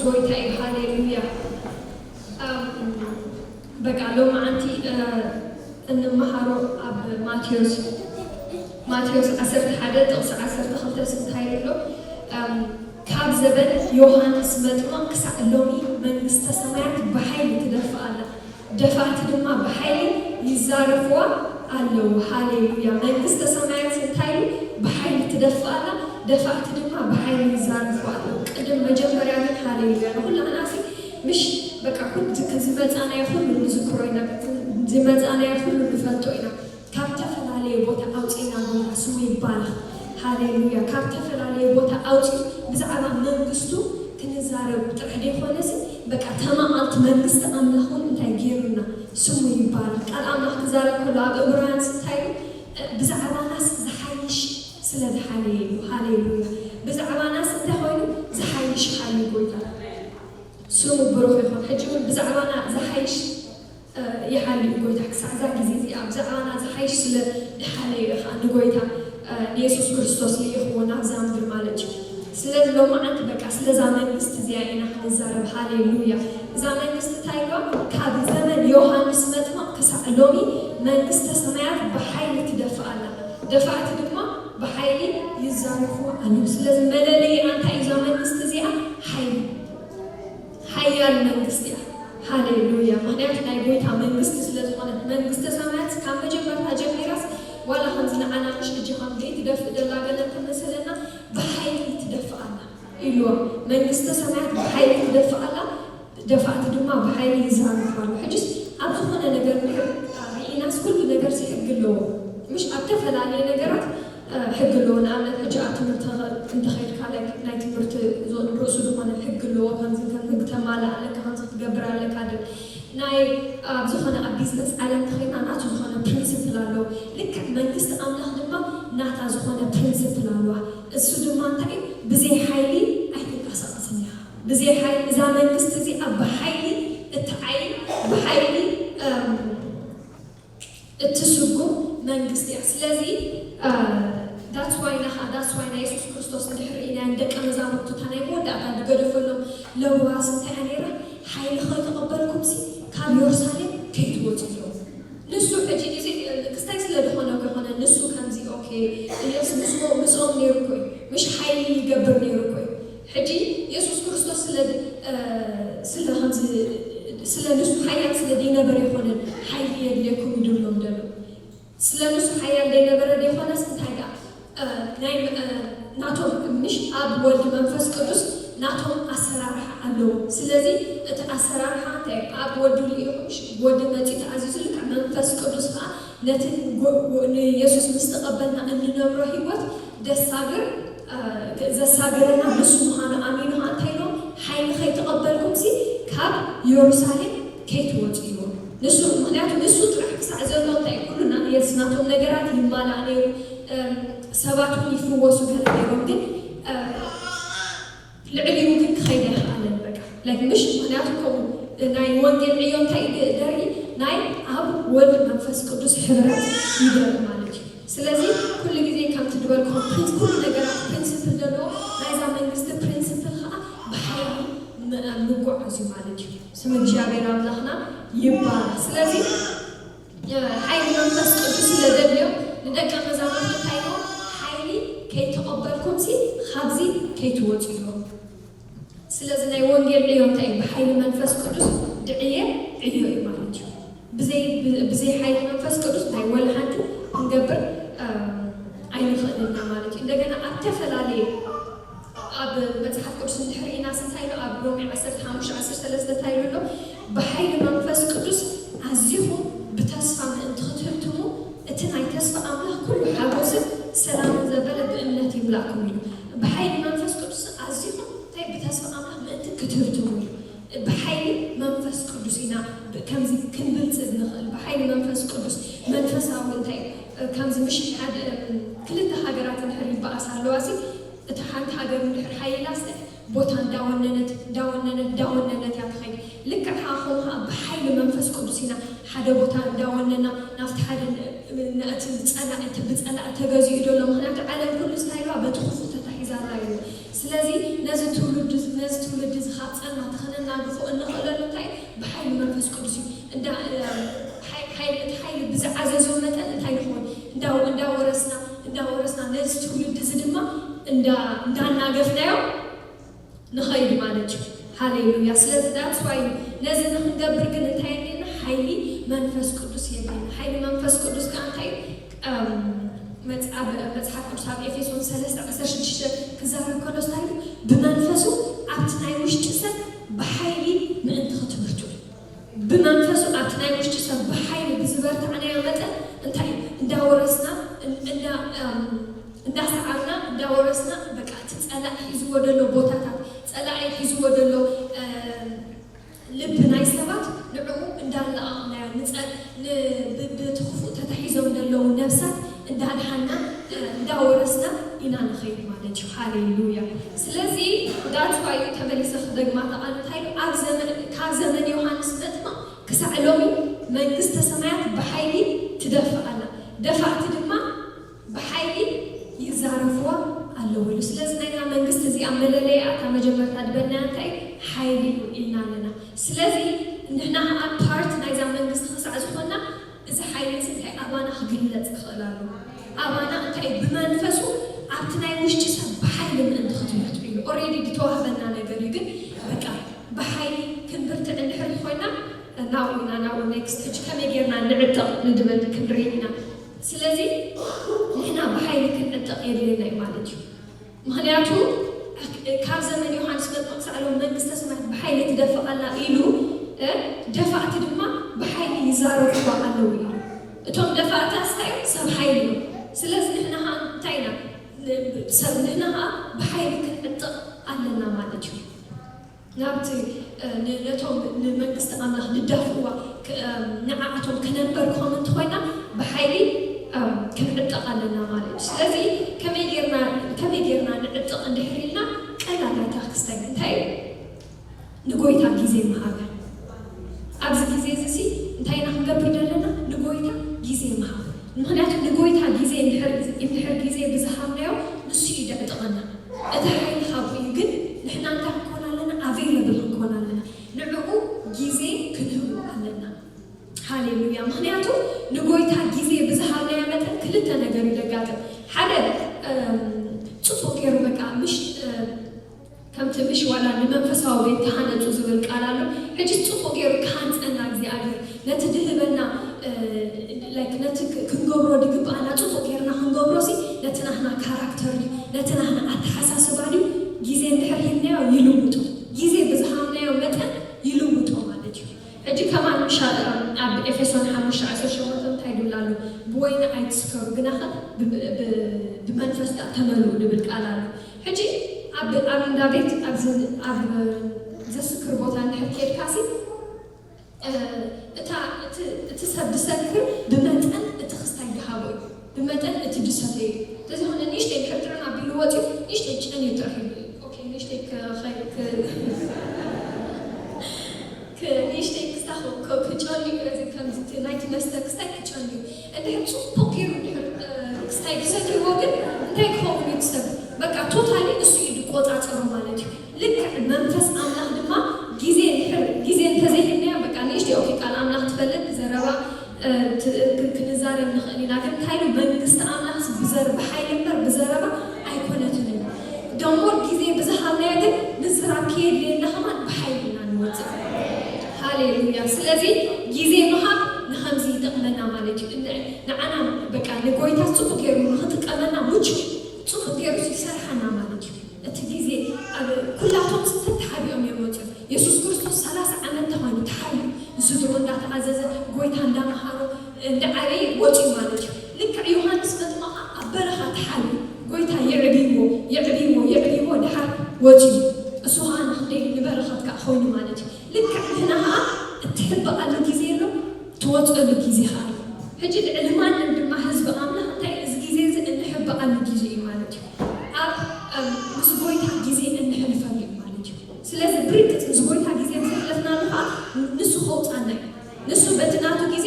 ጎይታ እዩ። ሃሌሉያ። በቃ ሎማዓንቲ እንመሃሮ ኣብ ማቴዎስ ማቴዎስ ዓሰርተ ሓደ ጥቕሲ ዓሰርተ ክልተ እንታይ ይብሎ? ካብ ዘበን ዮሃንስ መጥምቕ ክሳዕ ሎሚ መንግስተ ሰማያት ብሓይሊ ትደፍእ ኣላ፣ ደፋእቲ ድማ ብሓይሊ ይዛረፍዋ ኣለዉ። ሃሌሉያ። መንግስተ ሰማያት እንታይ ኢሉ? ብሓይሊ ትደፍእ ኣላ፣ ደፋእቲ ድማ ብሓይሊ ይዛረፍዋ ኣለዉ። ቅድም መጀመርያ ግን ሃሌሉያ ንኩላህና ሲ ምሽ በቃ ኩሉ ዝመፃናዮ ኩሉ ንዝክሮ ኢና፣ ዝመፃናዮ ኩሉ ንፈልጦ ኢና። ካብ ተፈላለየ ቦታ ኣውፅእና ጎይታ ስሙ ይባረኽ። ሃሌሉያ። ካብ ተፈላለየ ቦታ ኣውፅኡ ብዛዕባ መንግስቱ ክንዛረብ ጥራሕ ዘይኮነሲ በቃ ተማቐልቲ መንግስቲ ኣምላኽ እውን እንታይ ገይሩና ስሙ ይባረኽ። ቃል ኣምላኽ ክዛረብ ከሎ ኣብ እብራውያን እንታይ ኢሉ? ብዛዕባናስ ዝሓይሽ ስለ ዝሓለየ እዩ። ሃሌሉያ። ብዛዕባናስ እንታይ ኮይኑ? ዝሓይሽ ሓይሊ ጎይታ ስሙ ብሩኽ ይኹን። ሕጂ እውን ብዛዕባና ዝሓይሽ ይሓሊ እዩ ጎይታ። ክሳዕ እዛ ግዜ እዚኣ ብዛዕባና ዝሓይሽ ስለ ዝሓለየ እዩ ከዓ ንጎይታ ንየሱስ ክርስቶስ ልኢኽዎ ናብዛ ምድሪ ማለት እዩ። ስለዚ ሎማዓንቲ በቃ ስለዛ መንግስቲ እዚኣ ኢና ክንዛረብ። ሃሌሉያ። እዛ መንግስቲ እንታይ ኢልዋ? ካብ ዘመን ዮሃንስ መጥምቕ ክሳዕ ሎሚ መንግስተ ሰማያት ብሓይሊ ትደፍእ ኣላ፣ ደፋእቲ ድማ ብሓይሊ ይዛረፉ ኣለዉ። ስለዚ መለለይኣ እንታይ እዩ? እዛ መንግስቲ እዚኣ ሓይሊ ሓያል መንግስቲ እያ። ሃሌሉያ። ምክንያቱ ናይ ጎይታ መንግስቲ ስለ ዝኾነት መንግስተ ሰማያት ካብ መጀመርታ ጀሚራስ ዋላ ከምዚ ንዓና ምሽ ሕጂ ከም ዘይትደፍእ ደላ ገለ እንተመሰለና ብሓይሊ ትደፍእ ኣላ ኢልዋ። መንግስተ ሰማያት ብሓይሊ ትደፍእ ኣላ፣ ደፋእቲ ድማ ብሓይሊ ይዛረፉ ኣለዉ። ሕጅስ ኣብ ዝኾነ ነገር ርኢናስ ኩሉ ነገር ሕጊ ኣለዎ። ምሽ ኣብ ተፈላለየ ነገራት ሕጊ ኣለዎ። ንኣብነት ሕጂ ኣብ ትምህርቲ እንተኸይድካ ናይ ትምህርቲ ርእሱ ዝኾነ ሕጊ ኣለዎ። ከምዚ ከም ሕጊ ተማልእ ኣለካ፣ ከምዚ ክትገብር ኣለካ ድል ናይ ኣብ ዝኾነ ኣብ ቢዝነስ ዓለም ተኸይድና ናቱ ዝኾነ ፕሪንስፕል ኣለዎ። ልክዕ መንግስቲ ኣምላኽ ድማ ናታ ዝኾነ ፕሪንስፕል ኣለዋ። እሱ ድማ እንታይ እዩ? ብዘይ ሓይሊ ኣይትንቀሳቐስን ኢኻ። ብዘይ ሓይሊ እዛ መንግስቲ እዚኣ ብሓይሊ እትዓይ ብሓይሊ እትስጉም መንግስቲ እያ። ስለዚ that's why ናኻ that's why ናይ የሱስ ክርስቶስ እንድሕር ኢና ንደቀ መዛሙርቱ እታ ናይ መወዳእታ ዝገደፈሎም ለዋስ እንታይ እያ ነይራ? ሓይሊ ከይተቐበልኩምሲ ካብ የሩሳሌም ከይትወፁ እዮም። ንሱ ሕጂ እዚ ክስታይ ስለ ዝኾነ ከይኮነ ንሱ ከምዚ ኦኬ ኢየሱስ ምስኦም ምስኦም ነይሩ እኮ እዩ። ምሽ ሓይሊ ይገብር ነይሩ እኮ እዩ። ሕጂ የሱስ ክርስቶስ ስለ ስለ ከምዚ ስለ ንሱ ሓያል ስለ ዘይነበረ ይኮነን ሓይሊ የድልየኩም ይድሎም ደሎ። ስለ ንሱ ሓያል ዘይነበረ ዘይኮነስ እንታይ ደኣ ናይ ናቶም ምሽ ኣብ ወልድ መንፈስ ቅዱስ ናቶም ኣሰራርሓ ኣለዎ። ስለዚ እቲ ኣሰራርሓ እንታይ ኣብ ወዲ ልኢኹ ምሽ ወዲ መፂ ተኣዚዙ ልክዕ መንፈስ ቅዱስ ከዓ ነቲ ንየሱስ ምስ ተቐበልና እንነብሮ ህይወት ደሳግር ዘሳገረና ንሱ ምዃኑ ኣሚኑ ከዓ እንታይ ኢሎም ሓይሊ ከይተቐበልኩም ሲ ካብ የሩሳሌም ከይትወፁ ኢልዎም። ንሱ ምክንያቱ ንሱ ጥራሕ ክሳዕ ዘሎ እንታይ ኩሉ ናየስ ናቶም ነገራት ይማላእ ነይሩ። ሰባት እውን ይፍወሱ ገለ ነይሮም ግን ልዕሊኡ ግን ክኸይድ ኣይክኣለን በቃ ላይክ ምሽ ምክንያቱ ከምኡ ናይ ወንጌል ዕዮ እንታይ ደርኢ ናይ ኣብ ወልድ መንፈስ ቅዱስ ሕብረት ይደርኢ ማለት እዩ። ስለዚ ኩሉ ግዜ ከምቲ ዝበልኩኹም ፕሪንስ ኩሉ ነገራት ፕሪንስፕል ዘለዎ ናይዛ መንግስቲ ፕሪንስፕል ከዓ ብሓይሊ ምጓዓዝ እዩ ማለት እዩ። ስም እግዚኣብሔር ኣምላኽና ይባረክ። ስለዚ ሓይሊ መንፈስ ቅዱስ ስለደልዮም ንደቀ መዛሙርቱ እንታይ ኢልዎም ሓይሊ ከይተቐበልኩም ሲ ካብዚ ከይትወፁ ኢልዎም። ስለዚ ናይ ወንጌል ዕዮ እንታይ እዩ? ብሓይሊ መንፈስ ቅዱስ ድዕየ ዕዮ እዩ ማለት እዩ። ብዘይ ሓይሊ መንፈስ ቅዱስ ናይ ወላ ሓንቲ ክንገብር ኣይንኽእልና ማለት እዩ። እንደገና ኣብ ተፈላለየ ኣብ መፅሓፍ ቅዱስ እንድሕር ኢና ስንታይ ኢሉ ኣብ ሮሜ ዓሰርተ ሓሙሽተ ዓሰርተ ሰለስተ እንታይ ኢሉ ኣሎ? ብሓይሊ መንፈስ ቅዱስ ኣዚኹም ብተስፋ ምእንቲ ክትህብትሙ እቲ ናይ ተስፋ ኣምላኽ ኩሉ ሓጎስን ሰላምን ዘበለ ብእምነት ይምላእኩም ኢሉ። ብሓይሊ መንፈስ ቅዱስ ኣዚኹም እንታይ ብተስፋ ኣምላኽ ምእንቲ ክትህብትሙ ኢሉ። ብሓይሊ መንፈስ ቅዱስ ኢና ከምዚ ክንብልጽግ ንኽእል። ብሓይሊ መንፈስ ቅዱስ መንፈሳዊ እንታይ ከምዚ ምሽ ሓደ ክልተ ሃገራት እንድሕር ይበኣስ ኣለዋ ሲ እቲ ሓንቲ ሃገር እንድሕር ሓይላስ ቦታ እንዳወነነት እንዳወነነት እንዳወነነት እያ ትኸይድ። ልክዕ ከዓ ከምኡ ከዓ ብሓይሊ መንፈስ ቅዱስ ኢና ሓደ ቦታ እንዳወነና ናብቲ ሓደ ነእቲ ጸላኢ እቲ ብጸላኢ ተገዚኡ ዘሎ ምክንያቱ ዓለም ኩሉ ስታይልዋ በቲ ክፉእ ተታሒ ዛላ እዩ። ስለዚ ነዚ ትውልዲ ነዚ ትውልዲ እዚ ካብ ጸልማት ክነናግፎ እንኽእለሉ እንታይ እዩ? ብሓይሊ መንፈስ ቅዱስ እዩ። እንዳ ሓይ- ሓይሊ እቲ ሓይሊ ብዝዓዘዞ መጠን እንታይ ንኸውን? እንዳ እንዳወረስና እንዳወረስና ነዚ ትውልዲ እዚ ድማ እንዳ እንዳናገፍናዮ ንኸይድ ማለት እዩ። ሃሌሉያ። ስለዚ that's why ነዚ ንክንገብር ግን እንታይ የድልየና? ሓይሊ መንፈስ ቅዱስ የድልየና። ሓይሊ መንፈስ ቅዱስ ከዓ እንታይ እዩ? መጽ- ኣብ መጽሓፍ ቅዱስ ኣብ ኤፌሶን ሰለስተ ዓሰርተ ሽዱሽተ ክዛረብ ከሎ እንታይ ኢሉ? ብመንፈሱ ኣብቲ ናይ ውሽጢ ሰብ ብሓይሊ ምእንቲ ክትብርቱ። ብመንፈሱ ኣብቲ ናይ ውሽጢ ሰብ ብሓይሊ ብዝበርታዕናዮ መጠን እንታይ እንዳወረስና እን- እንዳ እም፣ እንዳሰዓብና እንዳወረስና በቃ እቲ ጸላኢ ሒዝዎ ዘሎ ቦታታት ጸላኢ ሒዝዎ ዘሎ እም፣ ልቢ ናይ ሰባት ንዕኡ እንዳለኣቕናዮ ንጸ- ን- ብ- ብትኽፉእ ተታሒዞም ዘለዉ ነብሳት እንዳድሓና እ፣ እንዳወረስና ኢና ንኸይድ ማለት እዩ። ሃሌሉያ። ስለዚ that's why እዩ ተመሊሰ ክደግማ ተቓል እንታይ ኢሉ? ኣብ ዘመን ካብ ዘመን ዮሃንስ መጥምቕ ክሳዕ ሎሚ መንግስተ ሰማያት ብሓይሊ ትደፍእ ኣላ፣ ደፋእቲ ድማ ብሓይሊ ይዛረፍዋ ኣለዉ ኢሉ። ስለዚ ናይዛ መንግስቲ እዚኣ መለለይኣ እታ መጀመርታ ዝበልናያ እንታይ ሓይሊ እዩ ኢልና ኣለና። ስለዚ ንሕና ከዓ ፓርት ናይዛ መንግስቲ ክሳዕ ዝኾንና እዚ ሓይሊ እዚ እንታይ ኣባና ክግለፅ ክኽእል ኣለዎ። ኣባና እንታይ ብመንፈሱ ኣብቲ ናይ ውሽጢ ሰብ ብሓይሊ ምእንቲ ክትብርትዑ እዩ። ኦሬዲ ዝተዋህበና ነገር እዩ፣ ግን በቃ ብሓይሊ ክንብርትዕ እንድሕር ኮይና ናብኡ ኢና ናብኡ ኔክስት ሕጂ ከመይ ጌርና ንዕጠቕ ንድበል ክንርኢ ኢና። ስለዚ ንሕና ብሓይሊ ክንዕጠቕ የድልየና እዩ ማለት እዩ። ምኽንያቱ ካብ ዘመን ዮሃንስ መጥምቕ ክሳዕ ሎም መንግስተ ሰማያት ብሓይሊ ትደፍእ ኣላ ኢሉ እ፣ ደፋእቲ ድማ ብሓይሊ ይዛረፉዋ ኣለዉ እዩ። እቶም ደፋእቲ ኣስታይ ሰብ ሓይሊ እዮም። ስለዚ ንሕና ኸዓ እንታይ ኢና? ን- ሰብ ንሕና ኸዓ ብሓይሊ ክንዕጠቕ ኣለና ማለት እዩ። ናብቲ እ፣ ን- ነቶም ንመንግስቲ ኣምላኽ ዝዳፍእዋ ክ- እ፣ ንዓኣቶም ክነንበርክኾም እንተኾይና ብሓይሊ እ፣ ክንዕጠቕ ኣለና ማለት እዩ። ስለዚ ከመይ ጌርና ከመይ ጌርና ንዕጠቕ እንድሕር ኢልና ቀላል ኣይታ ክስታይ እንታይ እዩ? ንጎይታ ግዜ ምሃብ። ኣብዚ ግዜ እዚ ሲ እንታይ ኢና ክንገብር ዘለና? ንጎይታ ግዜ ምሃብ። ምኽንያቱ ንጎይታ ግዜ እንድሕር እንድሕር ግዜ ብዝሃብናዮ ንሱ እዩ ዘዕጥቐና። እቲ ሓይሊ ካብኡ እዩ፣ ግን ንሕና እንታይ ክንኮን ኣለና? ኣቬይለብል ክንኮን ኣለና። ንዕኡ ግዜ ክንህቡ ኣለና። ሃሌሉያ። ምኽንያቱ ንጎይታ ግዜ ብዝሃብናዮ መጠን ክልተ ነገር እዩ ዘጋጥም። ሓደ እም፣ ጽቡቕ ገይሩ በቃ ምሽ እም፣ ከምቲ ምሽ ዋላ ንመንፈሳዊ ቤት ተሃነጹ ዝብል ቃል ኣሎ። ሕጂ ጽቡቕ ገይሩ ክሃንጸና እግዚኣብሔር ነቲ ድህበና እ፣ ላይክ ነቲ ክ- ክንገብሮ ድግብኣና ጽቡቕ ጌርና ክንገብሮ ሲ ነቲ ናህና ካራክተር እዩ፣ ነቲ ናህና ኣተሓሳስባ ድዩ? ግዜ እንድሕር ሂብናዮ ይልውጦ። ግዜ ብዝሃብናዮ መጠን ይልውጦ ማለት እዩ። ሕጂ ከማን ምሻ ኣብ ኤፌሶን ሓሙሽተ ዓሰርተ ሸሞንተ እንታይ ድብል ኣሎ? ብወይኒ ኣይትስከሩ ግናኸ ብ- ብ- ብመንፈስ ደኣ ተመልኡ ድብል ቃል ኣሎ። ሕጂ ኣብ ኣብ እንዳ ቤት ኣብ ዝ- ኣብ ዘስክር ቦታ እንድሕር ኬድካ ሲ እ፣ እታ እቲ እቲ ሰብ ዝሰክር ብመጠን እቲ ክስታይ ዝሃቦ እዩ፣ ብመጠን እቲ ዝሰተዮ እዩ። እንተዘይኮነ ንእሽተይ ድሕር ጥዕም ኣቢሉ ወፂኡ ንእሽተይ ጨንዩ ጥራሕ ይብል እዩ። ኦኬ ንእሽተይ ክ- ኸይ- ክ- ክ- ንእሽተይ ክስታ ክ- ክ- ክጨንዩ እዚ ከምዚ እቲ ናይቲ መስተ ክስታይ ክጨንዩ እንድሕር ፅቡቕ ገይሩ እንድሕር እ፣ ክስታይ ዝሰትይዎ ግን እንታይ ክኸውን እዩ እቲ ሰብ በቃ ቶታሊ እሱ እዩ ዝቆፃፀሮ ማለት እዩ። ልክዕ መንፈስ ኣምላኽ ድማ ግዜ እንድሕር ግዜ እንተዘይሂብናዮ በቃ ንእሽተይ ኦኬ ቃል ኣምላኽ ትፈልጥ ዘረባ እ፣ ት- ክ- ክንዛረብ ንኽእል ኢና፣ ግን እንታይ ኢሉ መንግስቲ ኣምላኽ ብዘር ብሓይሊ እምበር ብዘረባ ኣይኮነትን እዩ። ደሞር ግዜ ብዝሃብናዮ ግን ምዝራብ ከየድልየና ከማን ብሓይሊ ኢና ንወፅእ። ሃሌሉያ። ስለዚ ግዜ ምሃብ ንኸምዚ ይጠቕመና ማለት እዩ። ን- ንዓና በቃ ንጎይታ ፅቡቅ ገይሩ ንኽጥቀመና ምቹ ፅቡቅ ገይሩ ይሰርሓና ማለት እዩ። እቲ ግዜ ኣብ ኩላቶም ተተሓቢኦም እዮም ወፅኦም። የሱስ ክርስቶስ ሰላሳ ዓመት ተኾይኑ ተሓቢኡ ንስድሮ እንዳተኣዘዘ ጎይታ እንዳመሃሮ እንዳዓበየ ወፅኡ ማለት እዩ። ልክዕ ዮሃንስ መጥመቃ ኣብ በረኻ ተሓቢኡ ጎይታ የዕብይዎ የዕብይዎ የዕብይዎ ድሓር ወፅኡ። እሱ ከዓ ንክንደይ ንበረኸት ከዓ ኮይኑ ማለት እዩ። ልክዕ ንሕና ከዓ እትሕበኣሉ ግዜ ኣሎ፣ ትወፀሉ ግዜ ከዓ ኣሎ። ሕጂ ልዕሊ ማንም ድማ ህዝቢ ኣምላኽ እንታይ እዚ ግዜ እዚ እንሕበኣሉ ግዜ እዩ ማለት እዩ። ኣብ እም፣ ምስ ጎይታ ግዜ እንሕልፈሉ እዩ ማለት እዩ። ስለዚ ብርግፅ ምስ ጎይታ ግዜ ምሕለፍናሉ ከዓ ንሱ ከውፃና እዩ። ንሱ በቲ ናቱ ግዜ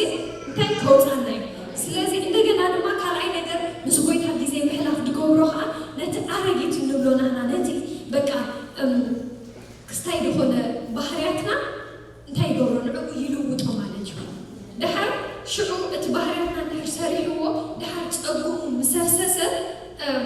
እንታይ ከውፃና እዩ። ስለዚ እንደገና ድማ ካልኣይ ነገር ምስ ጎይታ ግዜ ምሕላፍ ድገብሮ ከዓ ነቲ ኣረጊት እንብሎ ሽዑ እቲ ባህርያትና እንድሕር ሰሪሕዎ ድሓር ጸጉኡ ምስ ኣፍሰሰ፣ እም፣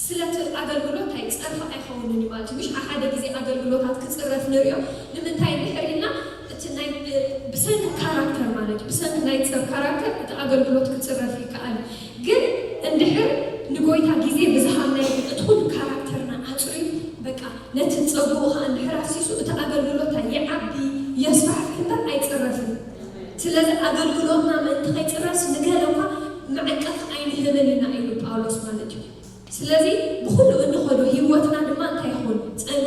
ስለቲ ኣገልግሎት እንታይ ጸርፊ ኣይኸውንን እዩ ማለት እዩ። ምሽ ሓደ ግዜ ኣገልግሎታት ክጽረፍ ንሪኦ። ንምንታይ እንድሕር ኢልና እቲ ናይ፣ እ፣ ብሰንኪ ካራክተር ማለት እዩ። ብሰንኪ ናይ ሰብ ካራክተር እቲ ኣገልግሎት ክጽረፍ ይከኣል እዩ። ግን እንድሕር ንጎይታ ግዜ ብዝሃብናዮ ግን እቲ ኩሉ ካራክተርና ኣጽርዩ በቃ ነቲ ጸጉኡ ኸኣ እንድሕር ኣፍሲሱ እቲ ኣገልግሎት ይዓቢ፣ የስፋሕፍሕ እምበር ኣይጽረፍን። ስለዚ ኣገልግሎትና ምእንቲ ከይጽረፍስ ንገለ እኳ መዕቀፍ ኣይንህብን ኢና ኢሉ ጳውሎስ ማለት እዩ። ስለዚ ብኹሉ እንኸዶ ህይወትና ድማ እንታይ ይኹን? ጸ-፣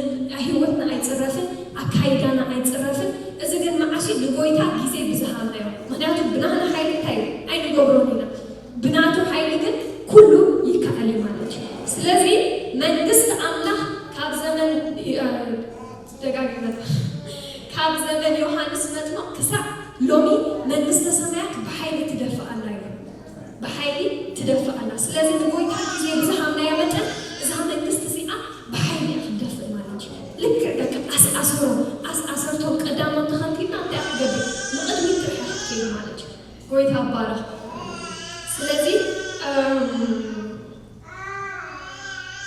ህይወትና ኣይጽረፍን፣ ኣካይዳና ኣይጽረፍን። እዚ ግን መዓስ እዩ? ንጎይታ ግዜ ብዝሃብናዮ። ምኽንያቱ ብናህና ሓይሊ እንታይ እዩ? ኣይንገብሮን ኢና። ብናቱ ሓይሊ ግን ኩሉ ይከኣል እዩ ማለት እዩ። ስለዚ መንግስቲ ኣምላኽ ካብ ዘመን፣ እ፣ ደጋጊመ፣ ካብ ዘመን ዮሃንስ መጥምቕ ክሳዕ ሎሚ መንግስተ ሰማያት ብሓይሊ ትደፍእ ኣላ እዩ። ብሓይሊ ትደፍእ ኣላ። ስለዚ ንጎይታ ግዜ ብዝሃብናዮ መጠን እዛ መንግስቲ እዚኣ ብሓይሊ እያ ክትደፍእ ማለት እዩ። ልክዕ በቃ ኣስኣሰሮ፣ ኣስኣሰርቶም ቀዳሞት ተኸቲልና እንታይ ክትገብር? ንቕድሚት ጥራሕ ክትከይድ ማለት እዩ። ጎይታ ይባረኽ። ስለዚ፣ እም፣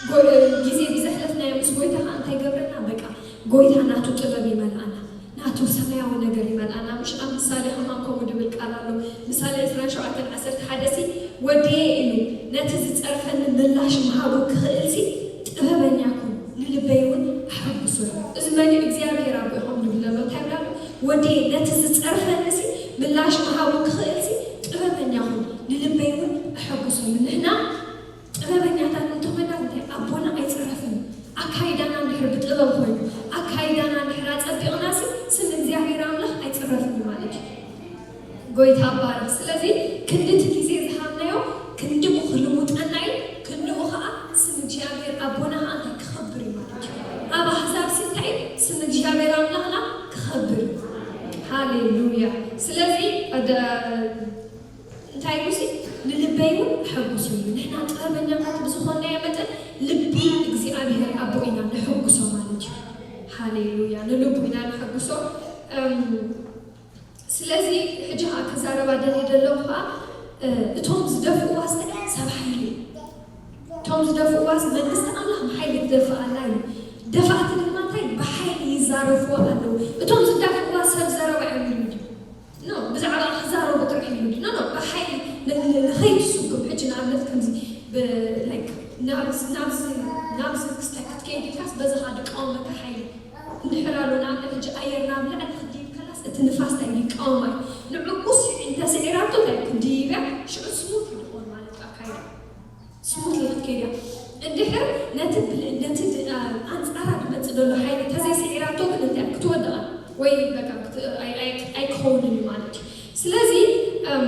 ጎ-፣ ግዜ ብዘሕለፍናዮ ምስ ጎይታ ኸዓ እንታይ ገብረና? በቃ ጎይታ ናቱ ጥበብ ይመልኣና፣ ናቱ ሰማያዊ ነገር ይመልኣና። ምሽ ኣብ ምሳሌ ከማን ከምኡ ድብል ቃል ኣሎ። ምሳሌ ዕስራን ሸውዓተን ዓሰርተ ሓደ ሲ፣ "ወደየ" ኢሉ ነቲ ዝጸርፈኒ ምላሽ ምሃቡ ክኽእል ሲ ጥበበኛ ኩን፣ ንልበይ እውን ኣሐጉሶ። እዚ መን እዩ? እግዚኣብሔር ኣቦ ኢኹም ንብል ኣሎ። እንታይ ብላ ኣሎ? "ወደየ" ነቲ ዝጸርፈኒ ሲ ምላሽ ምሃቡ ክኽእል ሲ ጥበበኛ ኩን፣ ንልበይ እውን ኣሐጉሶ። ንሕና ጥበበኛታት እንተኾይና እንታይ ኣቦና ኣይጽረፍን። ኣካይዳና እንድሕር ብጥበብ ኮይኑ፣ ኣካይዳና እንድሕር ኣጸቢቕናሲ ስም እግዚኣብሔር ኣምላኽ ኣይጽረፍን እዩ ማለት እዩ። ጎይታ ይባረኽ። ስለዚ ክንዲ እቲ ግዜ ዝሃብናዮ ክንድኡ ክልውጠና እዩ፣ ክንድኡ ኸዓ ስም እግዚኣብሔር ኣቦና ኸዓ እንታይ ክኸብር እዩ ማለት እዩ። ኣብ ኣሕዛብ ሲ እንታይ ስም እግዚኣብሔር ኣምላኽና ክኸብር እዩ። ሃሌሉያ። ስለዚ ደ-፣ እንታይ ኢሉ ሲ ንልበይ እውን ኣሐጉሶ እዩ። ንሕና ጥበበኛታት ብዝኾንናዮ መጠን ልቢ እግዚኣብሔር ኣቦ ኢና ነሐጉሶ ማለት እዩ። ሃሌሉያ። ንልቡ ኢና ነሐጉሶ። እም፣ ስለዚ ሕጂ ኸዓ ክዛረባ ደልየ ዘለኹ ኸዓ፣ እ፣ እቶም ዝደፍእዋ ሰብ ሓይሊ እዩ። እቶም ዝደፍእዋስ መንግስቲ ኣምላኽ ብሓይሊ ትደፍእ ኣላ እዩ። ደፋእቲ ድማ እንታይ ብሓይሊ ይዛረፍዋ ኣለዉ። እቶም ዝዳፍእዋ ሰብ ዘረባ እዮም ይብሉ ድዩ? ኖ፣ ብዛዕባ ክዛረቡ ጥራሕ ይብሉ ድዩ? ኖ፣ ኖ፣ ብሓይሊ ን-፣ ን-፣ ንኸይትስጉም። ሕጂ ንኣብነት ከምዚ ብ-፣ ላይክ ናብዚ፣ ናብዚ፣ ናብዚ ክስታይ ክትከይድ ኢልካስ በዚ ኸዓ ድቃወመካ ሓይሊ እንድሕር ኣሎ። ንኣብነት ሕጂ ኣየር ናብ ላዕሊ ክትድይብ ከላስ እቲ ንፋስ እንታይ ይቃወማ እዩ። ንዕኡ ስዒ-፣ እንተስዒራቶ እንታይ ክትድይብ እያ፣ ሽዑ ስሙት እዩ ዝኾን ማለት እዩ ኣካይዳ። ስሙት ክትከይድ እያ። እንድሕር ነቲ ብል-፣ ነቲ ድ-፣ ኣ-፣ ኣንጻራ ዝመጽእ ዘሎ ሓይሊ እንተዘይስዒራቶ ግን እንታይ ክትወድቕ ወይ በቃ ክት-፣ ኣይ-፣ ኣይ-፣ ኣይክኸውንን እዩ ማለት እዩ። ስለዚ፣ እም፣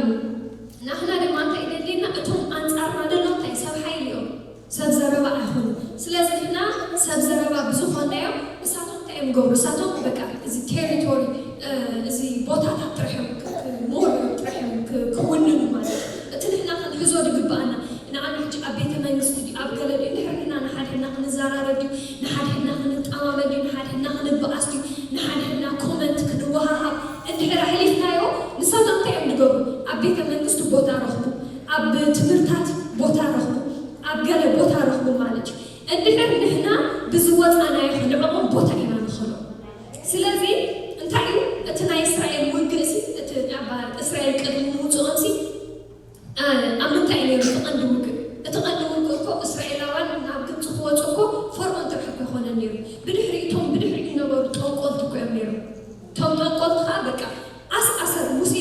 ንሕና ድማ እንታይ የድልየና? እቶም ኣንጻርና ዘለዉ እንታይ ሰብ ሓይሊ እዮም፣ ሰብ ዘረባ ኣይኾኑን። ስለዚ ንሕና ሰብ ዘረባ ብዝኾንናዮ ንሳቶም እንታይ እዮም ገብሩ? ንሳቶም በቃ እዚ ቴሪቶሪ፣ እ፣ እዚ ቦታታት ጥራሕ እዮም ክ-፣ ክ-፣ ሞር እዮም ጥራሕ እዮም ክ-፣ ክውንኑ ማለት እዩ። እቲ ንሕና ክንሕዞ ዝግብኣና ንኣና ሕጂ ኣብ ቤተ መንግስቲ ድዩ፣ ኣብ ገለ ድዩ፣ እንድሕር ንሕና ንሓድሕድና ክንዘራረብ ድዩ፣ ንሓድሕድና ክንጠማመድ ድዩ፣ ንሓድሕድና ክንበኣስ ድዩ፣ ንሓድሕድና ኮመንት ክንወሃሃብ እንድሕር ኣሕሊፍናዮ፣ ንሳቶም እንታይ እዮም ዝገብሩ? ኣብ ቤተ መንግስቲ ቦታ ረኽቡ፣ ኣብ ትምህርታት ቦታ ረኽቡ፣ ኣብ ገለ ቦታ ረኽቡ ማለት እዩ። እንድሕር ንሕና ብዝወፃናዮ ንዕኦም ቦታ ኢና ንኸሎ። ስለዚ እንታይ እዩ እቲ ናይ እስራኤል ውግእ ሲ? እቲ ኣብ እስራኤል ቅድሚ ምውፅኦም ሲ ኣ-፣ ኣብ ምንታይ እዩ ነይሩ እቲ ቀንዲ ውግእ? እቲ ቀንዲ ውግእ እኮ እስራኤላውያን ናብ ግብፂ ክወፁ እኮ ፈርዖን ጥራሕ እኮ ኣይኮነን ነይሩ። ብድሕሪኡ እቶም ብድሕሪኡ ዝነበሩ ጠንቆልቲ እኮ እዮም ነይሮም። እቶም ጠንቆልቲ ከዓ በቃ ኣስ-፣ ኣሰር ሙሴ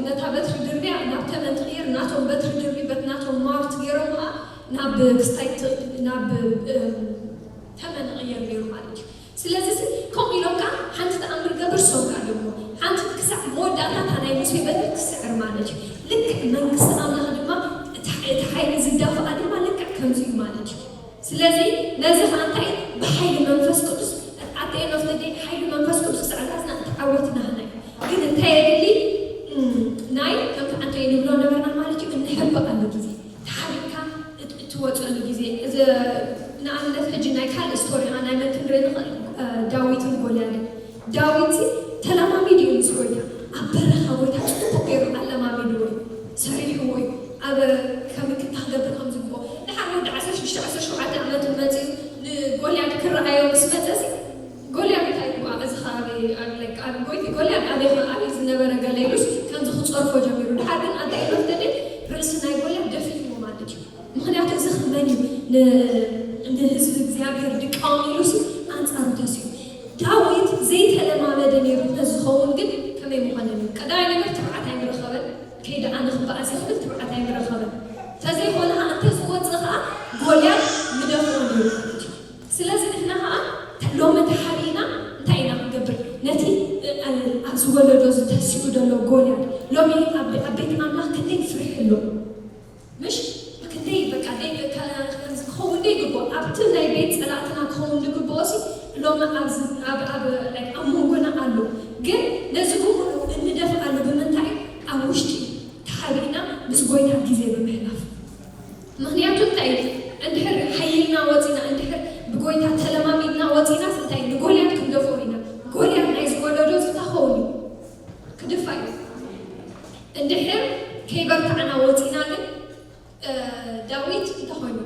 ነታ በትሪ ድርብያ ናብ ተመን ትቕየር፣ ናቶም በትሪ ድርቢ በት ናቶም ማርት ገይሮም ከዓ ናብ ክስታይ ት-፣ ናብ፣ እም፣ ተመን ይቕየር ነይሩ ማለት እዩ። ስለዚ ሲ ከምኡ ኢሎም ከዓ ሓንቲ ተኣምር ገብር፣ እሶም ከዓ ደሞ ሓንቲ ክሳዕ መወዳእታ እታ ናይ ሙሴ በትሪ ትስዕር ማለት እዩ። ልክዕ መንግስቲ ኣምላኽ ድማ እቲ፣ እቲ ሓይሊ ዝዳፍኣ ድማ ልክዕ ከምዚ እዩ ማለት እዩ። ስለዚ ነዚ ከዓ እንታይ ብሓይሊ መንፈስ ቅዱስ at the end of the day ሓይሊ መንፈስ ቅዱስ ክሳዕ ዝሓዝና እቲ ዓወት ናህና እዩ። ግን እንታይ የድሊ? እም፣ ናይ ከምቲ ዓንተ ንብሎ ነበርና ማለት እዩ፣ እንሕብእ ኣሎ ግዜ ተሓቢእካ እት-፣ እትወፀሉ ግዜ። እዚ ንኣብነት ሕጂ ናይ ካልእ ስቶሪ ኸዓ ናይ መን ክንርኢ ንኽእል? እ፣ ዳዊትን ጎልያድን። ዳዊት ተለማሚዱ እዩ ምስ ጎይታ። ኣብ በረኻ ጎይታ ጽቡቕ ገይሩ ኣለማ ግን ኣንታይ ኢሉ ወደደ? ርእሲ ናይ ጎልያድ ደፊእዎ ማለት እዩ። ምኽንያቱ እዚ ከመን እዩ ንህዝቢ እግዚኣብሔር ድቃወም ኢሉ ሲ ኣንጻሩ ተሲኡ። ዳዊት ዘይተለማመደ ነይሩ እንተዝኸውን ግን ከመይ ምኾነ ነይሩ? ቀዳማይ ነገር ትብዓት ኣይምረኸበን። ከይደ ኣነ ክበኣስ ይኽእል ትብዓት ኣይምረኸበን። እንተዘይኮነ ኸዓ እንተዝወፅእ ኸዓ ጎልያድ ምደፍኦ ነይሩ ማለት እዩ። ስለዚ ንሕና ኸዓ ሎሚ ተሓሪና እንታይ ኢና ክንገብር? ነቲ ኣብዚ ወለዶ እዚ ተሲኡ ዘሎ ጎልያድ ሎሚ ኣብ ቤት ኣምላኽ ክንደይ ፍርሒ ኣሎ? ምሽ ክንደይ በቃ ከምዚ ክኸውን ደይግብኦ ኣብቲ ናይ ቤት ጸላእትና ክኸውን ዝግብኦ ሲ ሎሚ ኣብ መንጎና ኣሎ። ግን ነዚ ብምሉ እንደፍኣሉ ብምንታይ? ኣብ ውሽጢ ተሓቢእና ምስ ጎይታ ግዜ ብምሕላፍ። ምኽንያቱ እንታይ? እንድሕር ሓይልና ወፂና እንድሕር ብጎይታ ተለማሚድና ወፂናስ እንታይ ንጎልያድ ክንደፍኦ ኢና። ጎልያድ ናይ ዝወለዶ ዝታኸውን እዩ ክድፋ እዩ። እንድሕር ከይበርታዕና ወፂና ግን ዳዊት እንተኾይኑ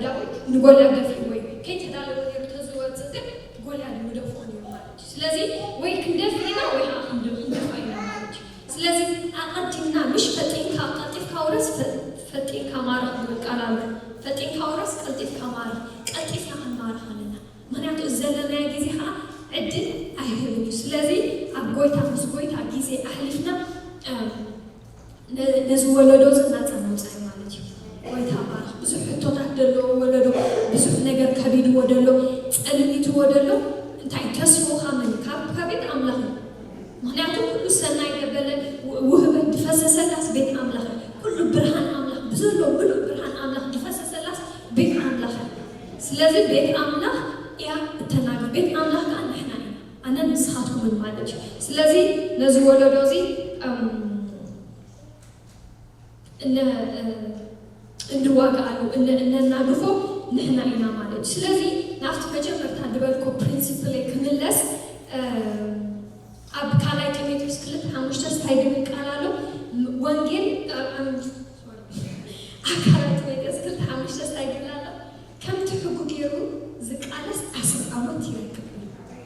ዳዊት ንጎልያድ ደፊእዎ እዩ። ከይተዳለወ ነይሩ ተዝወፅእ ግን ጎልያድ ምደፍኦ ነይሩ ማለት እዩ። ስለዚ ወይ ክንደፍእ ኢና ወይ ከዓ ክንደፋ ኢና ማለት እዩ። ስለዚ ኣቐዲምና ምሽ ፈጢንካ ቀልጢፍካ ውረስ ፈጢንካ ማረኽ ዝብል ቃል ኣሎ። ፈጢንካ ውረስ ቀልጢፍካ ማረኽ። ቀልጢፍና ክንማረኽ ኣለና። ምክንያቱ እዚ ዘለናዮ ግዜ ከዓ ዕድል ኣይህብን እዩ። ስለዚ ኣብ ጎይታ ምስ ጎይታ ግዜ ኣሕሊፍና ነዚ ወለዶ እዚ ናፃ ምውፃእ ማለት እዩ። ጎይታ ባርክ። ብዙሕ ሕቶታት ዘለዎ ወለዶ፣ ብዙሕ ነገር ከቢድዎ ደሎ፣ ፀልሚትዎ ደሎ እንታይ ተስፎኻ መን ካብ ከቤት ኣምላኽ እዩ። ምክንያቱ ኩሉ ሰናይ ደበለ ውህበት ዝፈሰሰላስ ቤት ኣምላኽ እዩ። ኩሉ ብርሃን ኣምላኽ ብዘሎ ምሉእ ብርሃን ኣምላኽ ዝፈሰሰላስ ቤት ኣምላኽ እዩ። ስለዚ ቤት ኣምላኽ እያ እተናግፍ። ቤት ኣምላኽ ከዓ ንሕና ኢና፣ ኣነ ንስኻትኩምን ማለት እዩ። ስለዚ ነዚ ወለዶ እዚ እንዋጋኣሉ እነናግፎ ንሕና ኢና ማለት እዩ። ስለዚ ናብቲ መጀመርታ ዝበልኮ ፕሪንስፕል ክምለስ ኣብ ካልኣይ ጢሞቴዎስ ክልተ ሓሙሽተ ስታይ ድብል ቃል ኣሎ። ወንጌል ኣብ ካልኣይ ጢሞቴዎስ ክልተ ሓሙሽተ ስታይ ድብል ኣሎ። ከምቲ ሕጉ ገይሩ ዝቃለስ ዓስቢ ዓወት ይረክብ።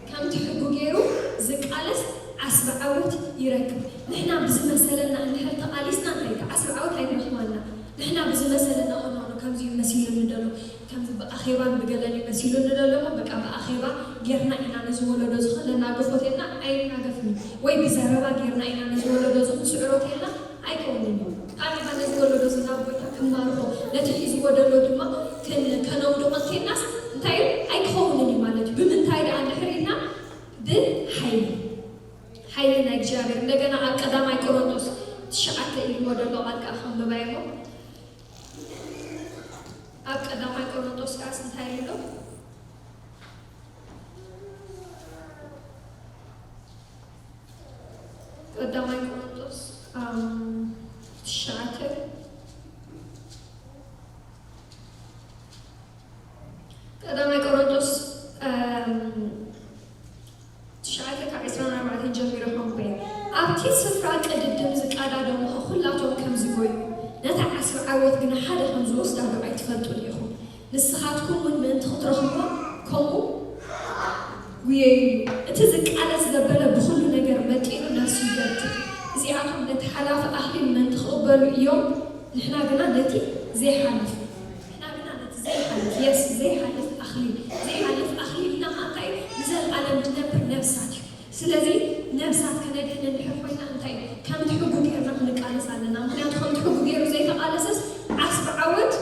ከምቲ ሕጉ ገይሩ ዝቃለስ ዓስቢ ዓወት ይረክብ። ንሕና ብዝመሰለና እንድሕር ተቓሊስና እንታይ እቲ ዓስቢ ዓወት ኣይንረኽባና። ንሕና ብዝመሰለና ኦኖ ከምዚ እዩ መሲሉኒ ደሎ፣ ከምዚ ብኣኼባን ብገለን እዩ መሲሉኒ ደሎ እሞ በቃ ብኣኼባ ጌርና ኢና ነዚ ወለዶ ዝኸለና ግፎት ኢልና ኣይናገፍን ወይ ብዘረባ ጌርና ኢና ነዚ ወለዶ ዝኽስዕሮ ተልና ኣይከውንን እዩ። ኣነ ነዚ ወለዶ እዚ ናብ ጎይታ ክንማርኾ ነቲ ሒዝዎ ደሎ ድማ ከነውድቖ እንተይናስ እንታይ እዩ ኣይክኸውንን እዩ ማለት እዩ። ብምንታይ ደኣ እንድሕር ኢልና ብሓይሊ ሓይሊ ናይ እግዚኣብሔር እንደገና ኣብ ቀዳማይ ቆሮንቶስ ትሽዓተ ኢልዎ ደሎ ቃል ከዓ ከንብባይ እሞ ኣብ ቀዳማይ ቆሮንቶስ ከዓስ እንታይ ኢሉ ቀዳማይ ቆሮንቶስ ትሽዓተ ቀዳማይ ቆሮንቶስ ትሽዓተ ካብ ዕስራን ኣርባዕተን ጀሚረ ከንብበ ኣብቲ ስፍራ ቅድድም ዝቀዳደሙ ኩላቶም ከምዚ ጎዩ ነታ ዓስቢ ዓወት ግና ሓደ ከም ዝወስዳ ዶ ኣይትፈልጡን ኢኹም። ንስኻትኩም እውን ምእንቲ ክትረኽብዋ ከምኡ ጉየዩ። እቲ ዝቃለስ ዘበለ ብኹሉ ነገር መጢኑ ነፍሱ ይገድል። እዚኣቶም ነቲ ሓላፊ ኣኽሊል ምእንቲ ክቕበሉ እዮም፣ ንሕና ግና ነቲ ዘይሓልፍ ንሕና ግና ነቲ ዘይሓልፍ የስ ዘይሓልፍ ኣኽሊል ዘይሓልፍ ኣኽሊልና ከዓ እንታይ ንዘለኣለም ዝነብር ነብሳት እዩ። ስለዚ ነብሳት ከነድሕን እንድሕር ኮይና እንታይ ከምቲ ሕጉ ጌርና ክንቃለስ ኣለና። ምክንያቱ ከምቲ ሕጉ ገይሩ ዘይተቃለሰስ ዓስቢ ዓወት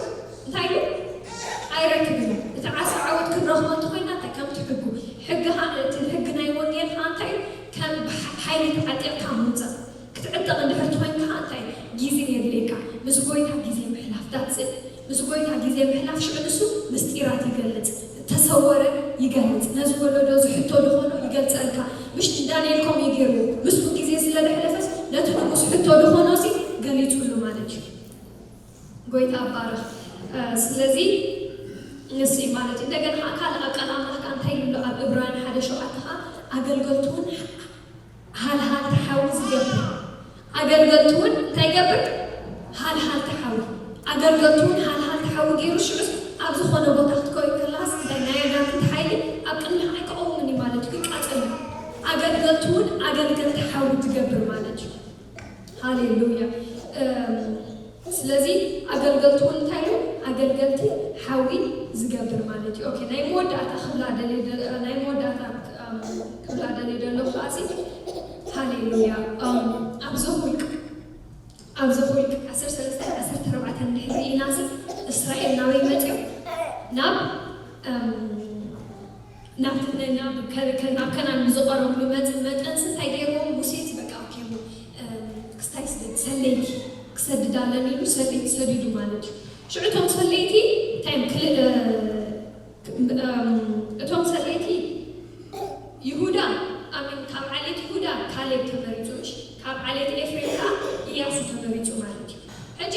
እንታይ እዩ ኣይረክብን። እቲ ዓስቢ ዓወት ክንረክቦ እንተኮይና እንታይ ከምቲ ሕጉ ሕጊ እቲ ሕጊ ናይ ወንጌል ከዓ እንታይ እዩ ከም ሓይሊ ተዓጢቕካ ምውፃእ ክትዕጠቕ እንድሕር ትኮይንካ ከዓ እንታይ ግዜ የድልየካ ምስ ጎይታ ግዜ ምሕላፍ that's it። ምስ ጎይታ ግዜ ምሕላፍ ሽዑ ንሱ ምስጢራት ይገልፅ፣ ተሰወረ ይገልፅ፣ ነዚ ወለዶ እዚ ሕቶ ዝኾኖ ይገልፀልካ። ምሽ ዳንኤል ከምኡ እዩ ገይርዎ። ምስኡ ግዜ ስለ ዘሕለፈስ ነቲ ንጉስ ሕቶ ዝኾኖ ሲ ገሊፁሉ ማለት እዩ። ጎይታ ኣባረኽ። ስለዚ ንስ ማለት እዩ። እንደገና ከዓ ካልእ ኣብ ቃል ኣምላኽ ከዓ እንታይ ይብሎ ኣብ እብራውያን ሓደ ሸውዓተ ከዓ ኣገልገልቲ እውን ሃልሃልቲ ሓዊ ዝገብር ኣገልገልቲ እውን እንታይ ይገብር? ሃልሃልቲ ሓዊ ኣገልገልቲ እውን ሃልሃልቲ ሓዊ ገይሩ ሽዑስ ኣብ ዝኾነ ቦታ ክትከው ከለኻስ እንታይ ናይ ኣጋንንቲ ሓይሊ ኣብ ቅድሚኻ ኣይከቐውምን እዩ ማለት እዩ። ይቃጸል እዩ። ኣገልገልቲ እውን ኣገልገልቲ ሓዊ ትገብር ማለት እዩ። ሃሌሉያ። ስለዚ ኣገልገልቲ እውን እንታይ እዩ? ኣገልገልቲ ሓዊ ዝገብር ማለት እዩ። ኦኬ፣ ናይ መወዳእታ ክብላ ደልየ ደ- ናይ መወዳእታ እም፣ ክብላ ደልየ ዘለኹ ከዓሲ ሃሌሉያ። እም፣ ኣብ ዘኍልቅ ኣብ ዘኍልቅ ዓሰርተ ሰለስተ ዓሰርተ ኣርባዕተ እንድሕር ርኢናሲ እስራኤል ናበይ መፅዮም? ናብ እም፣ ናብቲ ናብ ከ- ከ- ናብ ከናን ብዝቐረብሉ መጠ- መጠንሲ እንታይ ገይርዎም? ሙሴ በቃ ኦኬ፣ እም፣ ክስታይ ስደድ ሰለይቲ ክሰድድ ኣለኒ ኢሉ ሰለይቲ ሰዲዱ ማለት እዩ። ሽዑ እቶም ሰለይቲ እንታይ እዮም ክል- እ፣ እም፣ እቶም ሰለይቲ ይሁዳ ኣሚን ካብ ዓሌት ይሁዳ ካሌብ ተመሪፁ፣ እሺ፣ ካብ ዓሌት ኤፍሬም ከዓ ኢያሱ ተመሪፁ ማለት እዩ። ሕጂ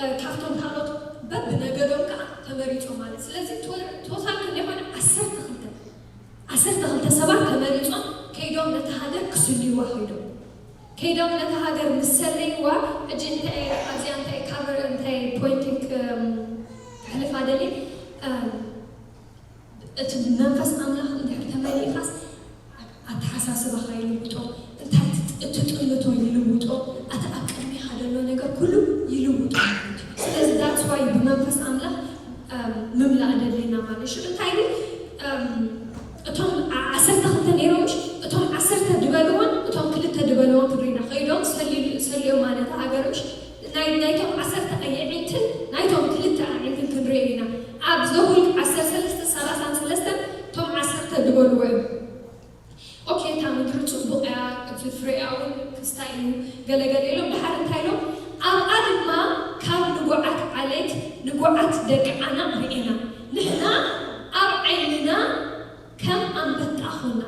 እ፣ ካብቶም ካልኦት በብነገዶም ከዓ ተመሪፁ ማለት። ስለዚ ቶ- ቶታል ክንደይ ኾነ? ዓሰርተ ክልተ ዓሰርተ ክልተ ሰባት ተመሪፆም ከይዶም ነቲ ሃገር ክስልይዋ ከይዶም ከይዶም ነቲ ሃገር ምስ ሰለይዋ፣ ሕጂ እንታይ ኣብዚኣ እንታይ ካቨር እንታይ ፖይንቲንግ ክሕልፋ ደሊ እቲ መንፈስ ኣምላኽ እንድሕር ተመሊእካስ ኣተሓሳስባኻ ይልውጦ፣ እንታይ ትጥ- እትጥምቶ ይልውጦ፣ እቲ ኣብ ቅድሚኻ ዘሎ ነገር ኩሉ ይልውጦ ማለት እዩ። ስለዚ that's why ብመንፈስ ኣምላኽ እም፣ ምምላእ ደሊና ማለት ሽዑ እንታይ ኢሉ እም፣ እቶም ዓ- ዓሰርተ ክልተ ነይሮም ምሽ እቶም ዓሰርተ ድበልዎን እቶም ክልተ ድበልዎን ክብሪና ከይዶም ሰልዩ- ሰልዮም ማለት ሃገር ምሽ ናይ ናይቶም ዓሰርተ ኣየዒንትን ናይቶም ክልተ ኣዒንትን ክንሪኦ ኢና። ኣብ ዘሁልቅ ዓሰርተ ሰለስተ ሰላሳን ሰለስተን እቶም ዓሰርተ ዝበልዎ እዮም። ኦኬ፣ እታ ምድሪ ጽቡቕ እያ፣ እቲ ፍሬኣ እውን ክስታይ እዩ፣ ገለገለ ኢሎም። ድሓር እንታይ ኢሎም? ኣብኣ ድማ ካብ ንጉዓት ዓሌት ንጉዓት ደቂ ዓናቕ ርኤና፣ ንሕና ኣብ ዓይንና ከም ኣንበጣ ኾና፣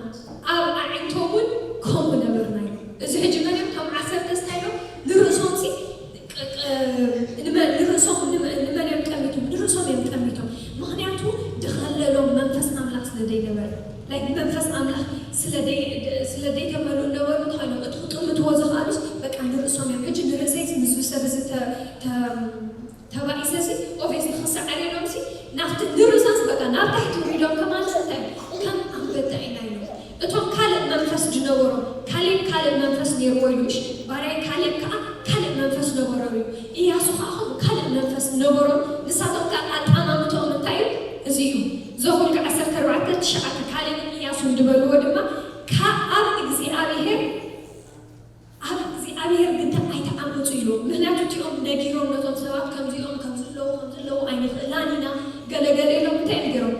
ኣብ ኣዒንቶም እውን ከምኡ ነበርና ኢሎም። እዚ ሕጂ መን እዮም? እቶም ዓሰርተ እንታይ ኢሎም? ንርእሶም ሲ ቅ- ቅ- ንመ- ንርእሶም ንመ- ንመን እዮም ጠሚቶም? ንርእሶም እዮም ጠሚቶም። ምኽንያቱ ድኸለሎም መንፈስ ኣምላኽ ስለ ዘይነበረ፣ like መንፈስ ኣምላኽ ስለ ደይ- ድ- ስለ ዘይተመሉ ነበሩ። እንታይ ኢሎም? እቲ ክጥምትዎ ዝኽኣሉስ በቃ ንርእሶም እዮም። ሕጂ ንርእሰይስ ምስዚ ሰብ እዚ ተ- ተ- ተባኢሰሲ ኦፌስ ንኽሰዓር ኢሎምሲ ናብቲ ንርእሶምስ በቃ ናብ ታሕቲ ውሪዶም ከማን እንታይ ከም ኣንበጣ ኢና ኢሎም። እቶም ካልእ መንፈስ ዝነበሮም፣ ካሌብ ካልእ መንፈስ ነይርዎ ኢሉ፣ እሺ፣ ባርያይ ካሌብ ከኣ ካልእ መንፈስ ነበሮም እዩ። ኢያሱ ከኣ ከምኡ ካልእ መንፈስ ነበሮም። ንሳቶም ከኣ ኣጠማምትኦም እንታይ እዩ? እዚ እዩ። ዘኍልቁ ዓሰርተ ኣርባዕተ ትሽዓተ፣ ካሌብን ኢያሱን ዝበልዎ ድማ ካብ እግዚኣብሔር ኣብ እግዚኣብሔር ግዳ ኣይተዓመፁ ኢሉ። ምኽንያቱ እቲኦም ነጊሮም ነቶም ሰባት ከምዚኦም ከምዝለዉ ከምዝለዉ ኣይንኽእላን ኢና ገለገለ ኢሎም እንታይ እዮም ገይሮም?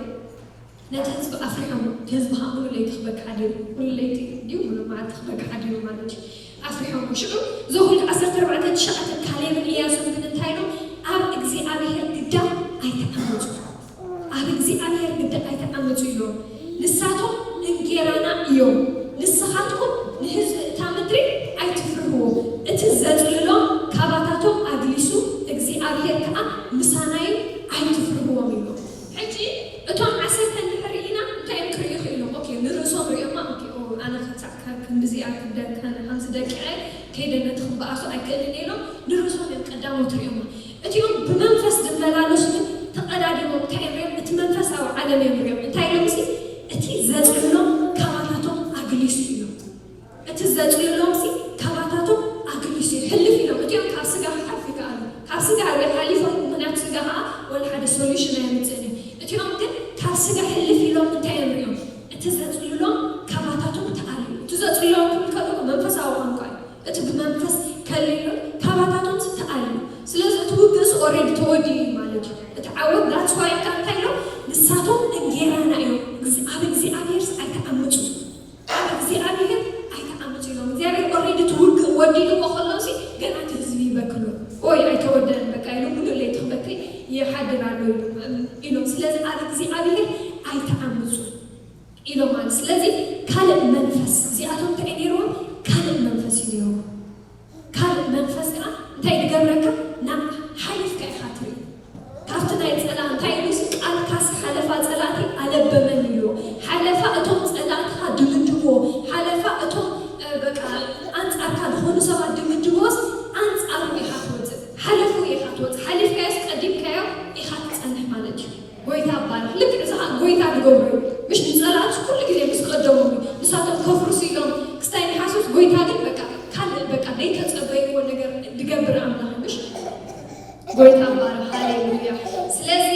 ነቲ ህዝቢ ኣፍሪሖም። እቲ ህዝቢ ከዓ ሙሉ ለይቲ ክበክዓ ድዩ? ሙሉ ለይቲ ድዩ ሙሉ መዓልቲ ክበክዓ ድዩ ማለት እዩ። ኣፍሪሖም። ሽዑ ዘሁልቁ ዓሰርተ ኣርባዕተ ትሽዓተ ካሌብን ኢያሱን ግን እንታይ ኢሎም? ኣብ እግዚኣብሔር ግዳ ኣይተዓመፁ። ኣብ እግዚኣብሔር ግዳ ኣይተዓመፁ ኢሎም። ንሳቶም እንጌራና እዮም፣ ንስኻትኩም ንህዝቢ እታ ምድሪ ኣይትፍርህዎ። እቲ ዘጽልሎም ካባታቶም ኣግሊሱ እግዚኣብሔር ከኣ ምሳናይ ኣይትፍርህዎም ኢሎም። ሕጂ እቶም ዓሰርተ እንድሕር ርኢና እንታይ እዮም ክርእዩ ክኢሎም? ኦኬ፣ ንርእሶም ርእዮማ፣ ኦኬ፣ ኦ፣ ኣነ ክሳዕ ከ- ክንድዚ እያ ክደ- ከ- ከምዚ ደቂቐ ከይደ ነቲ ክበኣሱ ኣይክእልን ኢሎም ንርእሶም እዮም ቀዳሞት ርእዮማ። እቲኦም ብመንፈስ ዝመላለሱ ግን ተቐዳዲሞም እንታይ እዮም ርእዮም? እቲ መንፈሳዊ ዓለም እዮም ርእዮም። እንታይ ኢሎም? እዚ እቲ ዘጽልሎም ካባታቶም ኣግሊሱ ኢሎም። እቲ ዘጽልሎም ሲ ካባታቶም ኣግሊሱ እዩ። ሕልፍ ኢሎም። እቲኦም ካብ ስጋ ክሓልፉ ይከኣሉ። ካብ ስጋ ርእ ሓሊፎም ምኽንያቱ ስጋ ከዓ ወላ ሓደ ሶሉሽን ኣየምጽእን እዩ። እቲኦም ግን ካብ ስጋ ሕልፍ ኢሎም እንታይ እዮም ርእዮም? እቲ ዘጽልሎም ካባታቶም ተኣልዩ። እቲ ዘጽልሎም ክብል ከለኹ መንፈሳዊ ቋንቋ እዩ። እቲ ብመንፈስ ከሊሉ ካባታቶም ተኣልዩ። ስለዚ እቲ ውግእስ ኦሬዲ ተወዲኡ እዩ ማለት እዩ። እቲ ዓወት that's why እካ እንታይ ኢሎም ንሳቶም እንጌራና እዮም። ኣብ እግዚኣብሔርስ ኣይተዓምፁ። ኣብ እግዚኣብሔር ኣይተዓምፁ ኢሎም እግዚኣብሔር ኦሬዲ እቲ ውግእ ወዲእዎ ከሎሲ ገና እቲ ህዝቢ ይበክሎ። ኦይ ኣይተወደአን በቃ ኢሉ ሙሉእ ለይቲ ክበክል ይሓድር ኣሎ ኢሉ ኢሎም። ስለዚ ኣብ እግዚኣብሔር ኣይተዓምፁ ኢሎም ማለት ስለዚ ካልእ መንፈስ እዚኣቶም እንታይ ነይርዎም? ካልእ መንፈስ እዩ ነይርዎም። ካልእ መንፈስ ከዓ እንታይ ዝገብረካ ናብ ሓሊፍካ ኢኻ ትርኢ። ካብቲ ናይ ፀላ እንታይ ኢሉ ቃልካስ ሓለፋ ፀላእቲ ኣለበመን ኢልዎ። ሓለፋ እቶም ፀላእትኻ ድምድብዎ ሓለፋ እቶም በቃ ኣንፃርካ ዝኾኑ ሰባት ድምድብዎስ ኣንፃሩ ኢኻ ትወፅእ። ሓለፉ ኢኻ ትወፅእ። ሓሊፍካዮስ ቀዲምካዮ ኢኻ ትፀንሕ ማለት እዩ። ጎይታ ኣባርኽ። ልክዕ እዚ ኸዓ ጎይታ ዝገብሮ እዩ። ምሽ ንፀላእትስ ኩሉ ግዜ ምስ ቀደሞም እዩ። ንሳቶም ከፍርሱ ኢሎም ክስታይ ንሓስብስ ጎይታ ግን በቃ ካልእ በቃ ዘይተፀበይዎ ነገር ዝገብር ኣምላኽ ጎይታ ይባረክ። ሃሌሉያ። ስለዚ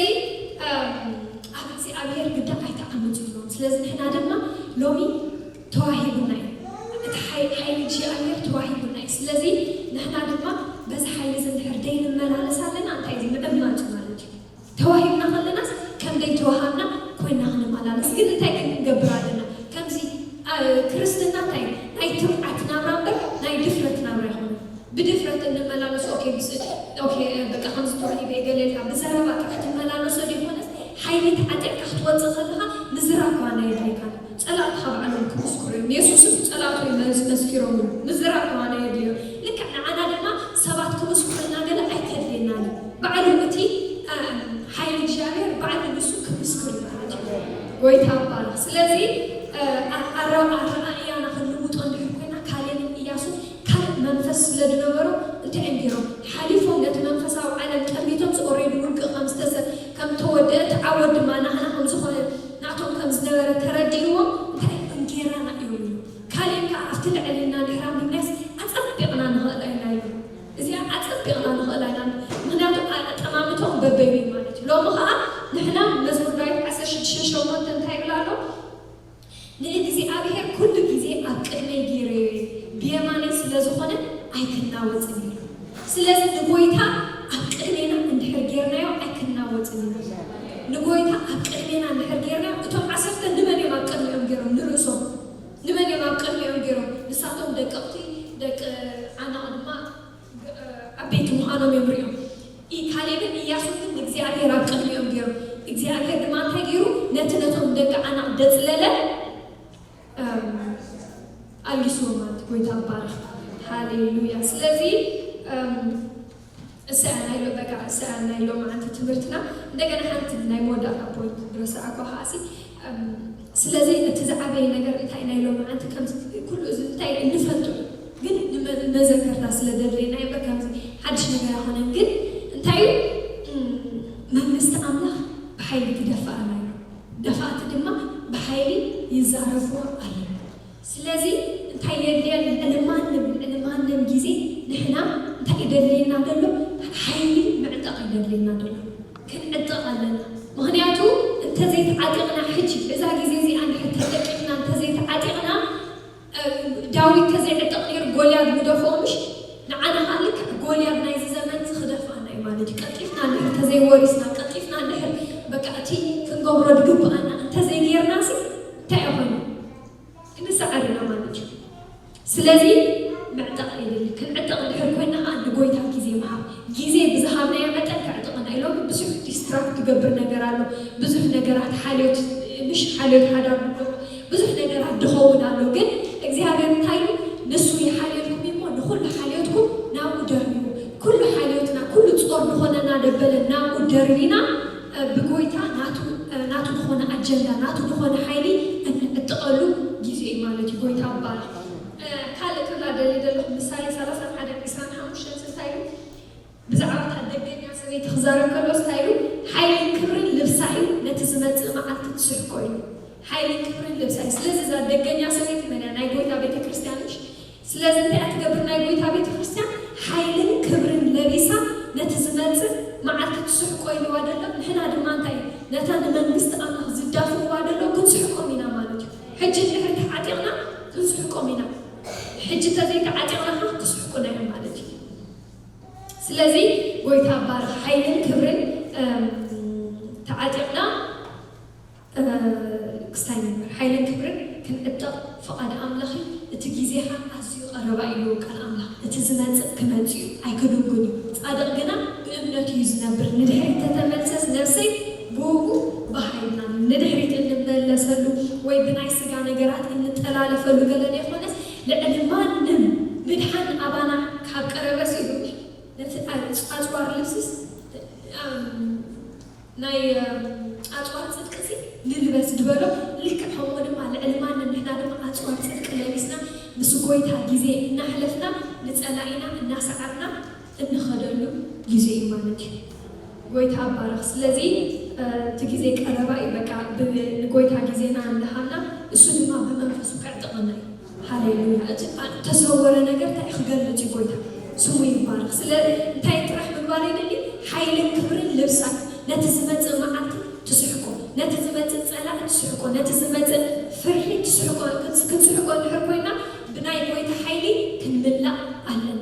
እም፣ ኣብ እግዚኣብሔር ግዳ ኣይተዓምፁ ኢሎም። ስለዚ ንሕና ድማ ሎሚ ተዋሂቡና እዩ። እቲ ሓይ- ሓይሊ እግዚኣብሔር ተዋሂቡና እዩ። ስለዚ ንሕና ድማ በዚ ሓይሊ እዚ እንድሕር ደይንመላለስ ኣለና እንታይ እዩ ምዕማፅ ማለት እዩ። ተዋሂብና ከለናስ ከም ደይተዋሃብና ኮይና ክንመላለስ ግን እንታይ ክንገብር ኣለና? ከምዚ አ፣ ክርስትና እንታይ ናይ ትብዓት ናብራ እምበር ናይ ድፍረት ናብራ ይኮነ። ብድፍረት እንመላለስ ኦኬ ብስ ኦኬ በቃ ከምዚ ተዋሂበ ገለ ኢልካ ብዘረባ ጥራሕ ትመላለሶ ዘይኮነስ ሓይሊ ተዓጢቕካ ክትወፅእ ከለካ ምዝራብ ከዋና የድልየካ። ፀላእትኻ ባዕሎም ክምስክሩ እዮም። የሱስ እውን ፀላእቱ እዮም መስኪሮምሉ። ምዝራብ ከዋና የድልዮ። ልክዕ ንዓና ድማ ሰባት ክምስክሩልና ገለ ኣይከድልየናን እዩ። ባዕሉ እቲ አ፣ ሓይሊ እግዚኣብሔር ባዕሉ ንሱ ክምስክር እዩ ማለት እዩ። ጎይታ ይባረክ። ስለዚ አ፣ አ- ኣረ- ኣረኣእያና ክንልውጦ እንድሕር ኮይና ካሌብን እያሱን ካልእ መንፈስ ስለ ዝነበሮም እንታይ እዮም ገይሮም? ሓሊፎም ነቲ መንፈሳዊ ዓለም ጠሚቶም ኦሬዲ ውግእ ከም ዝተሰ ከም ተወደአ እቲ ዓወት ድማ ናህና ከም ዝኾነ ናቶም ከም ዝነበረ ተረዲእዎም እንታይ እዮም ጌራና እዮም ኢሉ። ካሌብ ከዓ ኣብቲ ልዕልና ድሕራ ምምለስ ኣጸቢቕና ንኽእላ ኢና ኢሉ። እዚኣ ኣጸቢቕና ንኽእላ ኢና። ምኽንያቱ ኣጠማምቶም በበይኑ እዩ ማለት እዩ። ሎሚ ከዓ ንሕና መዝሙር ዳዊት ዓሰርተ ሽዱሽተ ሸሞንተ እንታይ ይብል ኣሎ? ንእግዚኣብሔር ኩሉ ግዜ ኣብ ቅድመይ ገይረዮ እየ፣ ብየማነይ ስለ ዝኾነ ኣይክናወጽን እዩ። ስለዚ ንጎይታ ኣብ ቅድሜና እንድሕር ጌርናዮ ኣይክናወጽን እዩ። ንጎይታ ኣብ ቅድሜና እንድሕር ጌርናዮ፣ እቶም ዓሰርተ ንመን እዮም ኣብ ቅድሚኦም ገይሮም? ንርእሶም። ንመን እዮም ኣብ ቅድሚኦም ገይሮም? ንሳቶም ደቀቕቲ፣ ደቂ ዓናቕ ድማ ዓበይቲ ምዃኖም እዮም ሪኦም። ኢ- ካሌብን ኢያሱን ግን ንእግዚኣብሔር ኣብ ቅድሚኦም ገይሩ። እግዚኣብሔር ድማ እንታይ ገይሩ? ነቲ ነቶም ደቂ ዓናቕ ደጽለለ፣ እም፣ ኣልጊስዎ ማለት ጎይታ ይባረኽ። ሃሌሉያ። ስለዚ እም፣ እሰያ ናይ ሎ በቃ እሰያ ናይ ሎማዓንቲ ትምህርትና እንደገና ሓንቲ ናይ መወዳእታ ፖይንት ዝረሳዕኳ ከዓሲ እም፣ ስለዚ እቲ ዝዓበየ ነገር እንታይ ናይ ሎማዓንቲ ከምዚ ኩሉ እዚ እንታይ እንፈልጦ ግን ንመ- መዘከርታ ስለ ዘድልየና እምበር ከምዚ ሓድሽ ነገር ኣይኮነን። ግን እንታይ እዩ እም፣ መንግስቲ ኣምላኽ ብሓይሊ ትደፍኣና እዩ። ደፋእቲ ድማ ብሓይሊ ይዛረብዋ ኣለዉ። ስለዚ እንታይ የድልየን? ልዕሊ ማንም ልዕሊ ማንም ግዜ ንሕና እንታይ የደልየና ዘሎ? ሓይሊ ምዕጣቕ የደልየና ዘሎ። ክንዕጠቕ ኣለና። ምኽንያቱ እንተዘይተዓጢቕና ሕጂ እዛ ግዜ እዚኣ እንድሕር ተጠቂምና እንተዘይተዓጢቕና እ፣ ዳዊት ተዘይዕጠቕ ነይሩ ጎልያድ ምደፍኦ ምሽ ንዓና ከዓ ልክዕ ጎልያድ ናይዚ ዘመን እዚ ክደፍኣና እዩ ማለት እዩ። ቀልጢፍና እንድሕር ተዘይወሪስና ቀልጢፍና እንድሕር በቃ እቲ ክንገብሮ ዝግብኣና እንተዘይጌርና ሲ እንታይ ይኾን? ክንሰዓር ኢና ማለት እዩ። ስለዚ ምዕጣቕ የድሊ። ክንዕጠቕ እንድሕር ኮይና ከዓ ንጎይታ ግዜ ምሃብ። ግዜ ብዝሃብናዮ መጠን ከዕጥቕና ኢሎም ብዙሕ ዲስትራክት ትገብር ነገር ኣሎ። ብዙሕ ነገራት ሓልዮት ምሽ ሓልዮት ሓዳር ኣሎ። ብዙሕ ነገራት ዝኸውን ኣሎ። ግን እግዚኣብሔር እንታይ ኢሉ? ንሱ ይሓልየልኩም እሞ ንኹሉ ሓልዮትኩም ናብኡ ደርብዎ። ኩሉ ሓልዮትና ኩሉ ጾር ዝኾነና ደበለ ናብኡ ደርቢና እ፣ ብጎይታ ናቱ እ፣ ናቱ ዝኾነ ኣጀንዳ ናቱ ዝኾነ ሓይሊ እንዕጥቀሉ ግዜ እዩ ማለት እዩ። ጎይታ ይባረክ። እ፣ ካልእ ክብላ ደሊ ዘለኹ ምሳሌ ሰላሳን ሓደን ዕስራን ሓሙሽተን እንታይ እዩ? ብዛዕባ እታ ደገኛ ሰበይቲ ክዛረብ ከሎ እንታይ ኢሉ? ሓይልን ክብርን ልብሳ እዩ፣ ነቲ ዝመጽእ መዓልቲ ትስሕቆ እዩ። ሓይልን ክብርን ልብሳ እዩ። ስለዚ እዛ ደገኛ ሰበይቲ መን እያ? ናይ ጎይታ ቤተ ክርስቲያን ምሽ? ስለዚ እንታይ እያ ትገብር? ናይ ጎይታ ቤተ ክርስቲያን ሓይልን ክብርን ለቢሳ ነቲ ዝመጽእ መዓልቲ ትስሕቆ ኢልዋ ደሎ። ንሕና ድማ እንታይ እዩ? ነታ ንመንግስቲ ኣምላኽ ዝዳፍእዋ ደሎ ክንስሕቆም ኢና ማለት እዩ። ሕጂ እንድሕር ተዓጢቕና ክንስሕቆም ኢና። ሕጂ እንተዘይተዓጢቕና ከዓ ክስሕቁና እዮም ማለት እዩ። ስለዚ ጎይታ ባርኽ ሓይልን ክብርን እም፣ ተዓጢቕና እ፣ ክስታይ ነበር ሓይልን ክብርን ክንዕጠቕ ፍቓድ ኣምላኽ እዩ። እቲ ግዜኻ ኣዝዩ ቀረባ እዩ ቃል ኣምላኽ። እቲ ዝመጽእ ክመጽእ እዩ ኣይክድንጉን እዩ። ጻድቕ ግና ብእምነት እዩ ዝነብር። ንድሕሪት ተተመልሰስ ነፍሰይ ብኡ ብሓይልና ንድሕሪት እንመለሰሉ ወይ ብናይ ስጋ ነገራት እንጠላለፈሉ ገለ ዘይኮነስ ልዕሊ ማንም ምድሓን ኣባና ካብ ቀረበስ ኢሉ ነቲ ኣጽዋር ልብስስ ናይ ኣጽዋር ጽድቅሲ ንልበስ ዝበሎ ልክዕ ከምኡ ድማ ልዕሊ ማንም ንሕና ድማ ኣጽዋር ጽድቂ ለቢስና ምስ ጎይታ ግዜ እናሕለፍና ንጸላኢና እናሰዓርና እንኸደሉ ግዜ እዩ ማለት እዩ። ጎይታ ባረኽ። ስለዚ እቲ ግዜ ቀረባ እዩ። በቃ ንጎይታ ግዜና እንዳሃብና እሱ ድማ ብመንፈሱ ከዕጥቐና እዩ። ሃሌሉያ። እቲ ተሰወረ ነገር እንታይ ክገልጽ እዩ ጎይታ ስሙ ይባረኽ። ስለ እንታይ ጥራሕ ባር ይደሊ ሓይልን ክብርን ልብሳት ነቲ ዝመጽእ መዓልቲ ትስሕቆ፣ ነቲ ዝመጽእ ጸላእ ትስሕቆ፣ ነቲ ዝመጽእ ፍርሒ ትስሕቆ። ክንስሕቆ እንድሕር ኮይና ብናይ ጎይታ ሓይሊ ክንምላእ ኣለና።